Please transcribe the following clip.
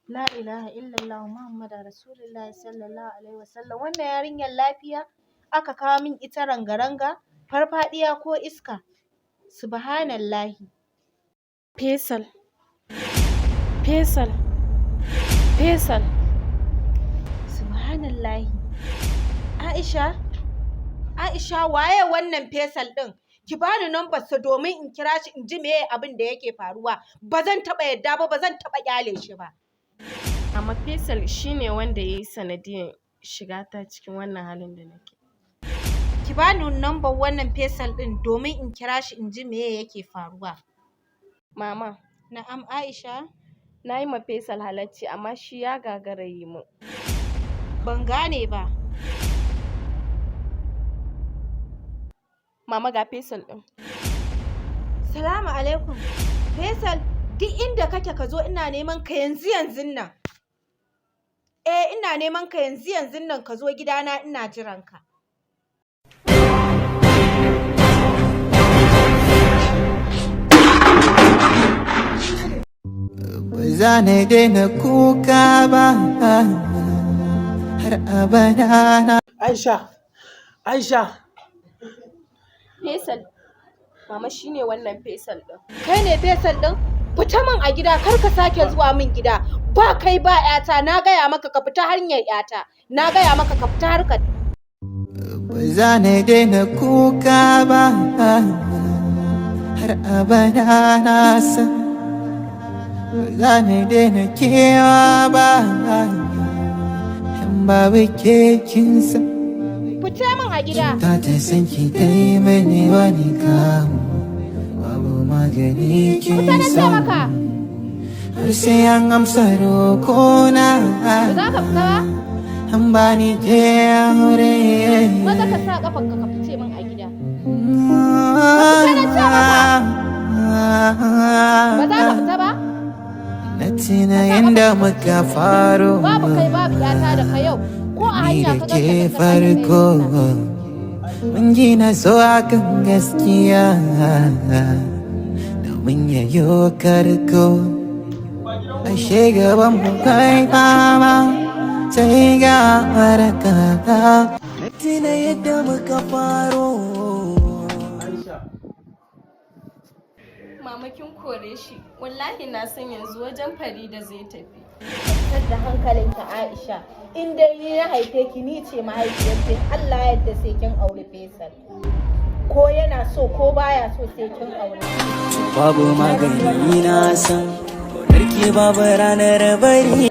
La ilaha illallah Muhammadu Rasulullahi sallallahu alaihi wasallam. Wannan yarinyar lafiya? Aka kawo min ita ranga-ranga, farfaɗiya ko iska? Subhanallahi. Faisal, Faisal, Faisal. Subhanallahi. Aisha? Aisha, waye wannan Faisal ɗin? Ki bani numbar sa domin in kira shi in ji meye abin da yake faruwa. Ba zan taɓa yadda ba, ba zan taɓa ƙyale shi ba. Amma Faisal shine wanda ya yi sanadiyan shigata cikin wannan halin da nake. Ki bani numbar wannan Faisal ɗin domin in kira shi in ji meye yake faruwa. Mama, Na'am, Aisha? Na yi ma Faisal halacci, amma shi ya gagara yi min. Ban gane ba. Mama, ga Faisal ɗin. Salamu alaikum. Faisal, duk inda kake ka zo, ina neman ka yanzu yanzun nan. Eh, ina neman ka yanzu yanzun nan, ka zo gidana, ina jiran ka. Ba za na daina kuka ba har abada na. Aisha, Aisha. Faisal, mama, shine wannan Faisal ɗin. Kai ne Faisal ɗin? Fita min a gida, kar ka sake zuwa min gida. Ba kai ba ƴata, na gaya maka ka fita hanyar ƴata. Na gaya maka ka fita harkar. Ba za na daina kuka ba har abada na san. Ba za na daina kewa ba in babu ke, kin san. Fita min a gida. Ta ta san ki ta yi mani wani kamu, babu magani, kin Fita na ce san. maka. Har sai an amsa roƙona. Ba za ka fita ba? An bani ke aure. Maza ka sa ƙafanka ka fice min a gida. Fita na ce maka. Ba za ka fita ba? Na tuna yanda muka faro. Babu kai babu ƴata da ka yau. Ko a Ni hanya da ka ke ganta, ka farko. Mun gina so akan gaskiya domin yayo karko. Ashe gaban mu kai fama, sai ga baraka. Na tuna yadda muka faro. Aisha. Mama, kin kore shi. Wallahi na san yanzu wajen Farida zai tafi. Kwantar da hankalinki, Aisha. In dai ni na haife ki, ni ce mahaifiyarki, Allah ya yarda sai kin auri Faisal. Ko yana so ko baya so, sai kin aure. Babu magani na san, ƙaunar ki babu ranar bari.